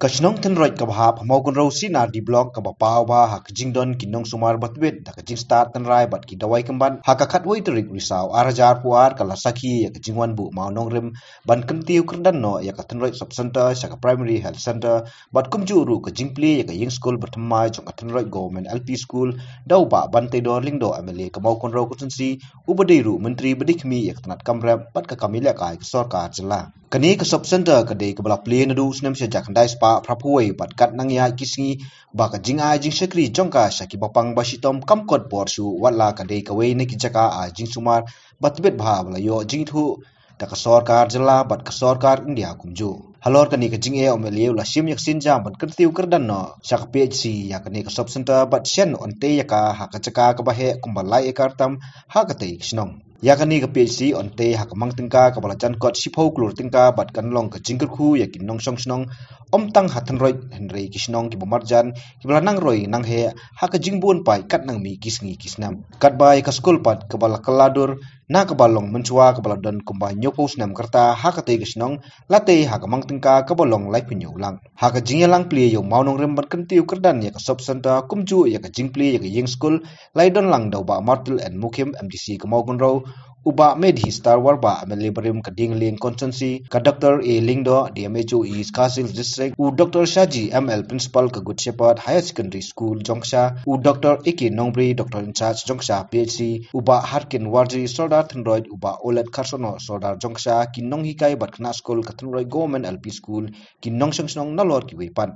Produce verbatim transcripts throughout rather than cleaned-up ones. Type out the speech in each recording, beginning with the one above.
Ka shnong Thynroit kaba hap ha Mawkynrew C and R D Block kaba paw bha ha ka jingdon ki nongsumar ba tbit da ka jingstad tynrai bad ki dawai kynbat, ha ka khatwei tarik Risaw ar hajar arphew ar ka la sakhi ïa ka jingwan buh mawnongrim ban kyntiew kyrdan noh ïa ka Thynroit Sub Centre sha ka Primary Health Centre, bad kumjuh ruh ka jingplie ïa ka ïing skul ba thymmai jong ka Thynroit Government L P School da u Bah Banteidor Lyngdoh, M L A ka Mawkynrew Constituency, uba dei ruh Myntri ba dei khmih ïa ka tnat kam rep bad ka kam ïalehkai ka sorkar jylla. Kane ka Sub Centre ka dei kaba la plie naduh u snem shijak khyndai spah phraphew wei bad kat nang ïaid ki sngi ba ka jingai jingshakri jong ka sha kiba pang ba shitom kam kot bor shuh, watla ka dei kawei na ki jaka ai jingsumar ba tbit bha ba la ïoh jingithuh da ka sorkar jylla bad ka sorkar India kumjuh. Halor kane ka jingeh, u M L A u la shim ïa ka sienjam ban kyntiew kyrdan noh sha ka P H C ïa kane ka Sub Centre bad shen on tei ïa ka ha ka jaka kaba heh kumba lai ekar tam ha katei ka shnong. Ïa kane ka P H C on tei ha ka mang tyngka kaba la jan kot shiphew klur tyngka bad kan long ka jingkyrkhu ïa ki nongshong shnong, ym tang ha Thynroit hynrei ki shnong kiba marjan kiba la nang roi nang heh ha ka jingbun paid kat nang mih ki sngi ki snem. Katba ïa ka skul pat kaba la kylla dur na kaba long mynshuwa kaba la don kumba hynñiewphew snem ka rta ha katei ka shnong, la tei ha ka mang tyngka kaba long laiphew hynñiew lak. Ha ka jingïalang plie ïa u mawnongrim ban kyntiew kyrdan ïa ka Sub Centre kumjuh ïa ka jingplie ïa ka ïing skul, la ïadon lang da u Bah Martil N Mukhim, M D C ka Mawkynrew, u Bah Medhi Starwar, Bah M L A barim ka Diengaliang Constituency, ka Doctor A Lyngdoh, D M H O East Khasi Hills District, u Doctor Shaji M L, Principal ka Good Shepherd Higher Secondary School Jongksha, u Doctor A K Nongbri, Doctor in Charge Jongksha P H C, u Bah Harkin Warji, Sordar Thynroit, u Bah Olet Kharsono, Sordar Jongksha, ki nonghikai bad khynnah skul ka Thynroit Government L P School, ki nongshong shnong nalor kiwei pat.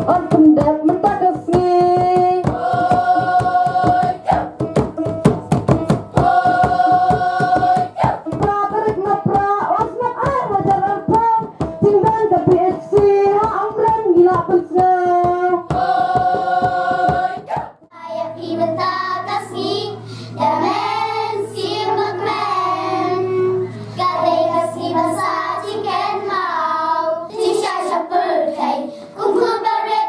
An pyndep mynta ka sngi. Pra tarik na pra, wan sngap ai wa jalan pam. Tingdan ka P H C ha Amren ngi la pynsngew. Ïa phi mynta ka sngi, da men siem bad kmen. Ka dei ka sngi ban sah jingkynmaw, jingshai sha pyrthei, kum khun barit,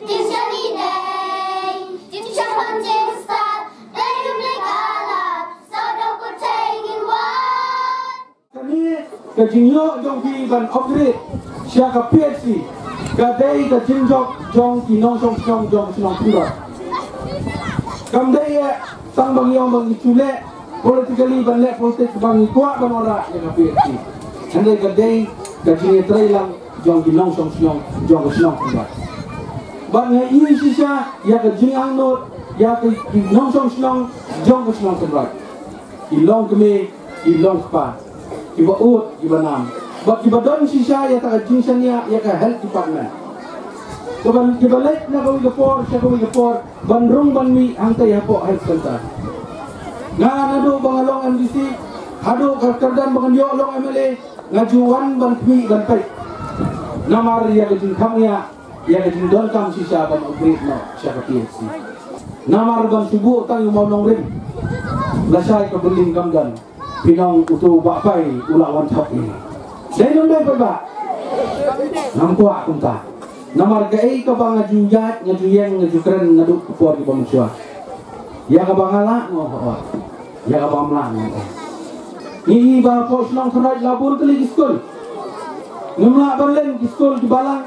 jingshaniah, jingshai ban jingstad, dei rim dei kala, sawdong pyrthei ngin wan. Kane ka jingïoh jong phi ban upgrade sha ka P H C ka dei ka jingjop jong ki nongshong shnong jong ka shnong Thynroit. Kam dei ïa tang ba ngi ong ba ngi shu leh politically ban leh politics ba ngi kwah ban wanrah ïa ka P H C. Hynrei ka dei ka jingïatreilang jong ki nongshong shnong jong ka shnong Thynroit. Bad nga ïohi shisha ïa ka jingangnud ïa ki nongshong shnong jong ka shnong Thynroit. Ki long kmie, ki long kpa, kiba ud, kiba nam, bad kiba don shisha ïa ka jingshaniah ïa ka health department. Kiba, kiba leit na kawei ka por sha kawei ka por ban rung ban mih hangtei hapoh health centre. Nga naduh ba nga long M D C haduh ka kyrdan ba ngan ïoh long M L A, nga ju wan ban khmih ban peit. Namar ïa ka jingkham ïa ïa ka jingdonkam shisha ban upgrade noh sha ka P H C. Namar ban shu buh tang ïa u mawnongrim, lashai ka building kam don. Phi nong uto u Bah Pai u la wan thok ïa. Dei ne ym dei Paidbah? Ngam kwah kumta. Namar kaei kaba nga ju ïaid, nga ju ïeng, nga ju kren naduh ka por kiba mynshuwa. Ïa kaba nga lah nga ong hooid. Ïa kaba ngam lah ngam ong. Ngi i ba hapoh shnong Thynroit la bun tylli ki skul. Ngim lah ban len ki skul ki balang,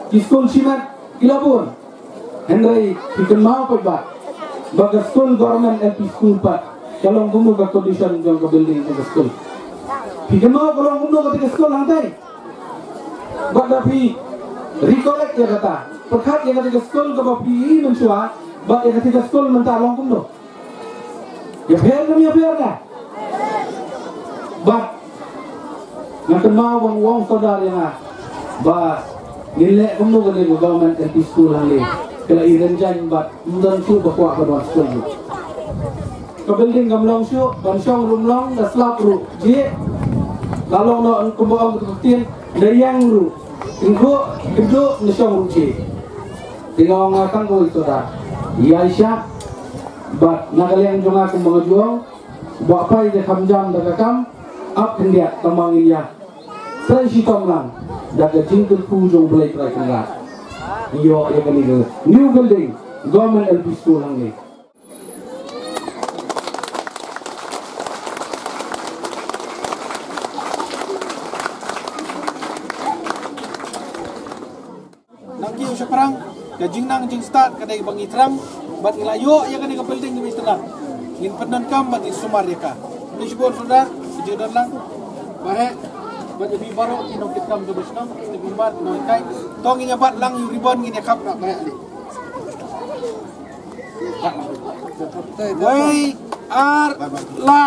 ki skul shimet ki la bun. Hynrei phi kynmaw pat ba, ba ka skul government L P school pat ka long kumno ka condition jong ka building jong ka skul. Phi kynmaw ka long kumno kata ka skul hangtai. Bad da phi recollect ïa kata, pyrkhat ïa kata ka skul kaba phi i mynshuwa bad ïa kata ka skul mynta long kumno. Ïapher ne ym ïapher ne? Bad nga kynmaw ba u ong sordar ïa nga ba ngin leh kumno kane ka government L P school hangne. Ka la i rynjang bad ym don shuh ba kwah ban wan skul ruh. Ka building kam long shuh, ban shong ruh ym long, da slab ruh jhieh. La long noh kumba ong ka ktien, da ïeng ruh kyngkhuh, kynduh, da shong ruh jhieh. Te nga ong nga tang kawei sordar, ïai shah. Bad na ka liang jong nga kumba nga ju ong, Bah Pai te kham jam da ka kam, ap khyndiat tang ba ngin ïa trei shitom lang da ka jingkyrkhu jong U Blei Trai Kynrad. Ïoh ïa kane ka new building government L P school hangne. Ka jingnang jingstad ka dei ba ngi thrang bad ngi la ïoh ïa kane ka building kaba itynnad. Ngin pyndonkam bad ngin sumar ïa ka. Khublei shibun sordar, ka jingdon lang. Ba heh bad ïa phi baroh ki nongkitkam jong ka shnong, ki nongkitkam jong ka shnong. To ngin ïa bat lang ïa u ribbon, ngin ïa kap da ba heh. Wei ar la.